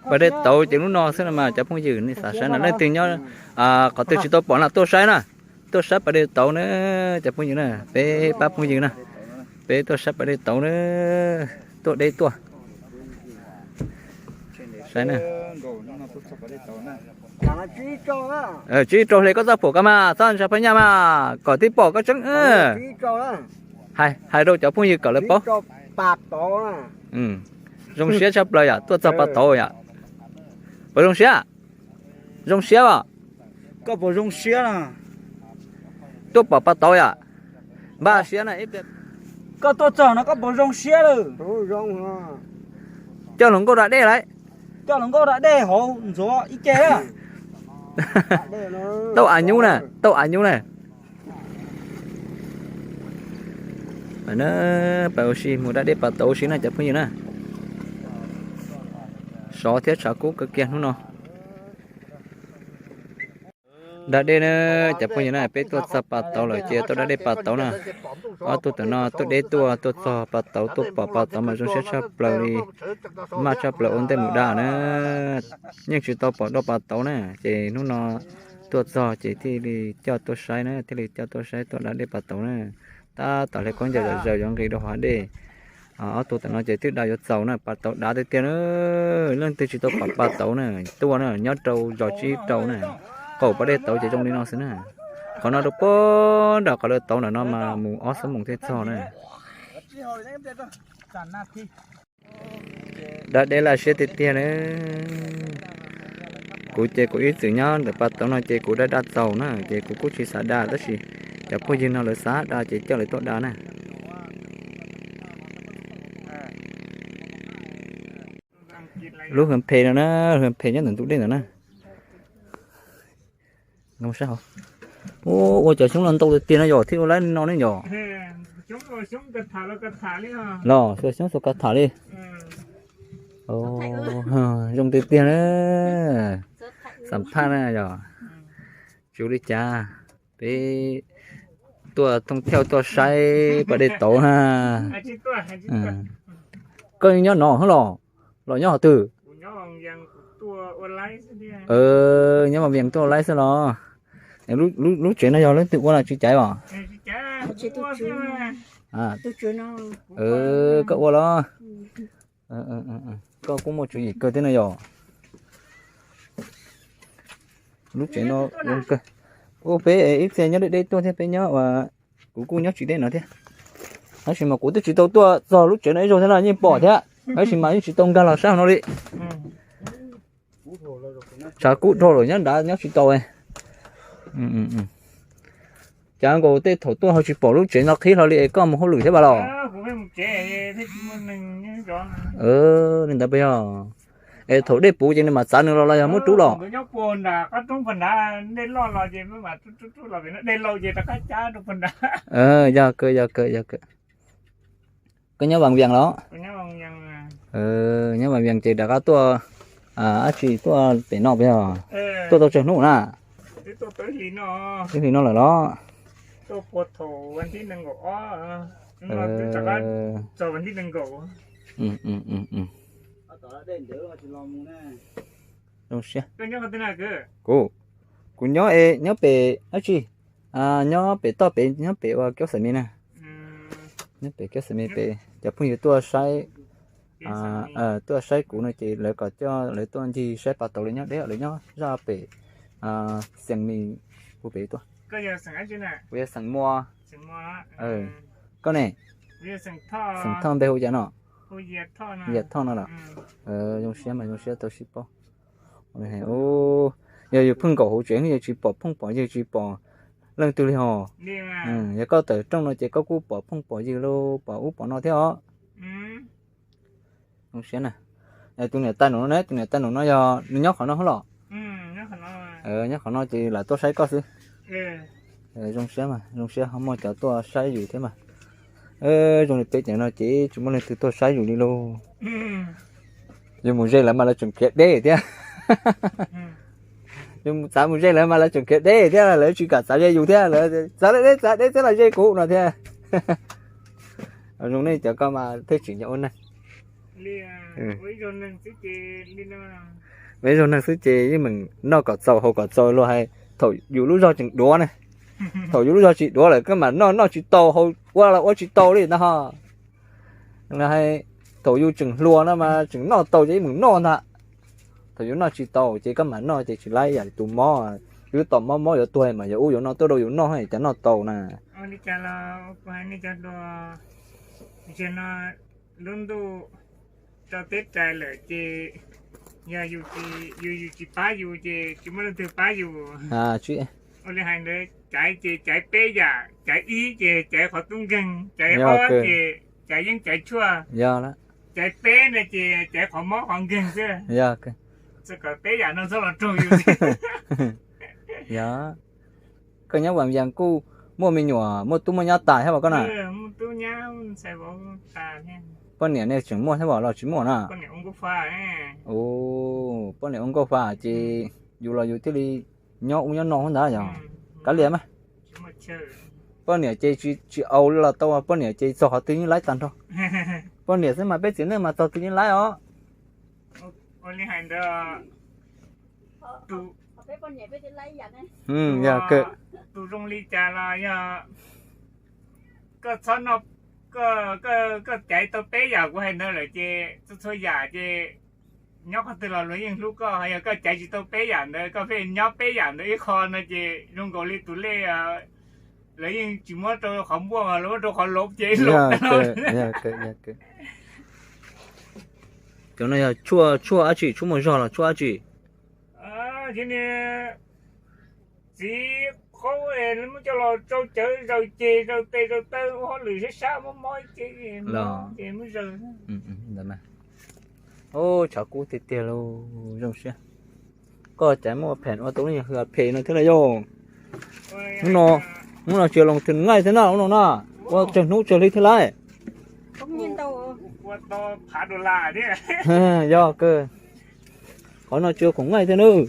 Pas dej tauv ces lub no xwb no mas cov phooj ywg nej xav saib no leej twg nyob qhov twg tsis tau pom no tuaj saib na, tuaj saib pas dej tauv na cov phooj ywg na, peb pab phooj ywg na, peb tuaj saib pas dej tauv na, tuaj deb tuaj. Saib na. Tsib rau hle koj txoj phuam ko mas txhob ntshai phaj nyaj mas kom tib pom koj tseeb. Hais rau cov phooj ywg kom lawv paub. Zoo siab tshaj plaws yom, tuaj txog pas tauv yom. Puas zoo siab? Zoo siab os. Koj puas zoo siab? Tuaj pom pas tauv yom. Npaj siab na. Koj tuaj txog no koj puas zoo siab lawm? Coj hluas nkauj da dej lauj. Coj hluas nkauj da dej hauv ntxuav ib ce. Tauj av nyub na, tauj av nyub na. Pab ua si mus da dej pas tauv ua si na cov phooj ywg na. Sov thiab tshav kub kawg kiag hnub no. Da dej na cov phooj ywg na, peb tuaj txog pas tauv lawm ces tuaj da dej pas tauv na. Ob tug tam no tuaj deb tuaj, tuaj txog pas tauv tuaj pom pas tauv mas zoo siab tshaj plaws li, maj tshaj plaws ua ntej mus da na. Yeej tsis tau pom dua pas tauv na, ces hnub no tuaj txog ces thiaj li coj tuaj saib na, thiaj li coj tuaj saib tuaj da dej pas tauv na. Tab tom hle khaub ncaws zom zaws yuav nqis rau hauv dej. Ob tug tam no ces twb da yuav txaus na, pas tauv dav tiag tiag na. Leej twg tsis tau pom pas tauv na, tuaj na, nyob rau zos tsib rau na, qaum pas dej tauv ces zoo li no xwb na. Qhov no rau puag nram qhov lawv tauv ntawm no mas mus ob xuab moos thiaj txog na. Da dej laj siab tiag tiag na. Kuv ces kuv ib txwm nyob ntawm pas tauv no ces kuv da da txaus na, ces kuv kuj tsis xav da tab sis cov phooj ywg no lawv xav da ces coj lawv tuaj da na. Lub hwv phem no na, hwv phem nyob ntawm ntug dej ntawd na. Ua cov xyoob no ntau tiag tiag no yog thiaj ua laib no ne yog. Los xua xyoob xua kav tham li. Zoo tiag tiag na. Xam phaj na yog. Tsis ua li cas, peb tuaj thooj thauj tuaj saib pas dej tauv na. Koj nyob no hb los, los nyob qhov twg? Nyob Vaj Vias tuaj ua laib xwb los? Lub tsev no yog leej twg ua los tsis caiv os? Koj ua los? Koj kuj muaj tswv yim kawg thiab no yog. Lub tsev no zoo kawg. Ua peb ib txhia nyob deb deb tuaj thiab peb nyob ua, kuv kuj nyob tsis deb no thiab. Tab sis mas kuv twb tsis tau tuaj txog lub tsev no ib zaug thiab no yeej pom thiab, tab sis mas yeej tsis tau nkag los sab no li. Tshav kub dhau lawm nyob nrad nyob tsis tau. Cas nkaus tej thaum tuaj ho tsis pom lub tsev no qhib hlo li es koj mus hauj lwm thiab vas los? Li ntawd puas yog? Es thaum dej puv ces nws mam txav nws los los yog muab rub los? Yog kawg, yog kawg, yog kawg. Koj nyob Vaj Vias los? Nyob Vaj Vias ces rov qab tuaj, dab tsi tuaj pem no puas yog? Tuaj tau tsawg hnub na? Ib hlis no lawm los? Zoo siab. Kuv, kuv nyob es nyob pem dab tsi, nyob pem toj pem nyob pem ua kiab xam mis na. Nyob pem kiab xam mis pem cov phooj ywg tuaj saib, tuaj saib kuv no ces lawv kom coj lawv tuaj ncig saib pas tauv, lawv nyob deb, lawv nyob zaj pem, xeem mis, kuv pem tuaj. Kuv yog xeem Muas. Koj ne? Xeem Thoj npe hu cas no? Yam Thoj no los? Zoo siab mas zoo siab tau sib paub. Yog yus pheej nkaum hauv tsev yus tsis pom phooj pom ywg tsis pom leej twg li hos. Yog koj tawm rooj no ces koj kuj pom phooj pom ywg los pom ub pom no thiab os. Zoo siab na. Tus niam tais nraum no ne, tus niam tais nraum no yog nws nyob qhov no hos los? Nyob qhov no ces lam tuaj saib koj xwb. Zoo siab mas zoo siab ho muaj cov tuaj saib yus thiab mas. Zoo li peb cov no ces tsis muaj leej twg tuaj saib yus li lauj. Yus mus ze lawv mas lawv tseem khiav deb thiab. Yus txav mus ze lawv mas lawv tseem khiav deb thiab, lawv tsis kam txav ze yus thiab, lawv txav deb txav deb txav los ze kuv no thiab. Zoo nej cov ko mas thiaj tsim nyog ua neeg li. Ua ib zaug neeg xwb ces yeej meem noj kom txaus haus kom txaus luag hais thaum yus lub zog tseem duav ne. Thaum yus lub zog tsis duav lawm koj mam noj, noj tsis tau, haus ua los ua tsis tau li ntag ho. Hais thaum yus tseem hluas no mas tseem noj tau ces yeej meem noj ntag. Thaum yus noj tsis tau ces koj mam noj ces tsis laib yam tus mob, yus tom mob mob yuav tuag mas yog ub yuav no tuaj rau yus noj cov noj tau na. Lub ntuj rau teb rais lawm ces yog yus, yus tsis pab yus ces tsis muaj leej twg pab yus. Ua li hais ntawd caiv ces caiv peb yam, caiv ib ces caiv qhov tub nkeeg, caiv ob ces caiv yeeb caiv tshuaj, caiv peb no ces caiv qhov mob qhov nkeeg xwb. Txawm kom peb yam no txhob los raug yus. Koj nyob Vam Vias kuj muaj me nyuam muaj tub muaj nyab tas thiab as koj na? Poj niam nej tseem muaj thiab as los tsis muaj na? Poj niam ua nkauj fa ces yus los yus thiaj li nyob ub nyob no ntag yog. Kav liam mas. Poj niam ces tsis au los tau, poj niam ces txog qhov twg yeej laib tag nrho. Poj niam xwb mas peb txiv neej mas txog twg yeej laib os. Tus zoo li cas los yog koj txhob noj, koj caiv tau peb yam kuv hais ntawd lawm ces txhua txhua yam ces nyob qhov twg los luag yeej hlub koj. Yog koj caiv tsis tau peb yam ntawd, koj pheej nyob peb yam ntawd ib qho no ces zoo nkaus li tus lej lawv yeej tsis muab rau qhov npuaj, lawv muab rau qhov lov ces ib lo. Cov no yog tshuaj, tshuaj dab tsi, tshuaj muaj zog los tshuaj dab tsi? Txiv qaub muab coj los tsau cawv zaws ceg zaws tes zaws taw ua hauj lwm sab sab mob mob ces muab zaws. Tshav kub tiag tiag lauj, zoo siab. Koj cas muaj phem ua tau lub nyuag hwj phem no thiab lauj yog? Hnub no, hnub no tsis yog loos thwm nqaij thiab na, hnub no na, ua tsawg hnub tsawg hli thiab lauj. Yog kawg. Qhov no tsis yog khoom nqaij thiab nawb.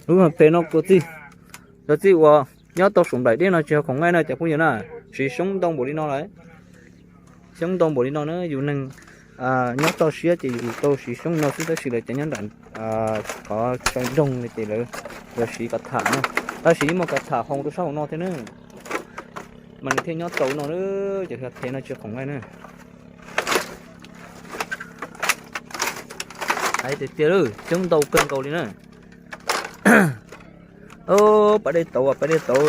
Lub hwj phem no kuv txij, cov txij uas nyob tau saum nplaim dej no tsis yog khoom nqaij na cov phooj ywg na. Siv xyoob ntau npaum li no lawm. Xyoob ntau npaum li no na, yus neeg nyob toj siab ces yus tau siv xyoob no xwb, tab sis lawv cov nyob nram qhov chaw nroog no ces lawv yuav siv kav tham na. Tab sis yeej muaj kav tham hoo rau sab hauv no thiab na, mas nws thiaj nyob tau no na. Cov hwj phem no tsis yog khoom nqaij na. Hais tiag tiag lauj, xyoob ntau kawg nkaus li na. Pas dej tauv, pas dej tauv.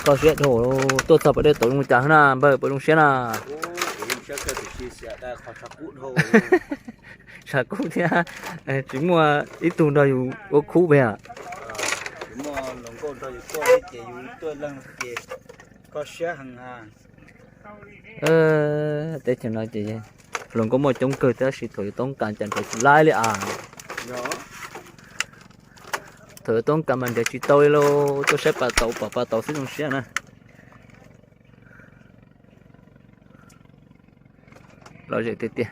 Koj siab dhau, tuaj txog pas dej tauv zoo cas na npawg, puas zoo siab na? Tshav kub thiab, tsis muaj ib tug nrog yus ua khub pes. Teb chaws no ces hluas nkauj muaj coob kawg tab sis thaum yuav toob kas cas nrhiav tsis laib li as. Thaum yuav toob kas mas nrhiav tsis tau li lauj, tuaj saib pas tauv pom pas tauv xwb zoo siab na. Lom zem tiag tiag.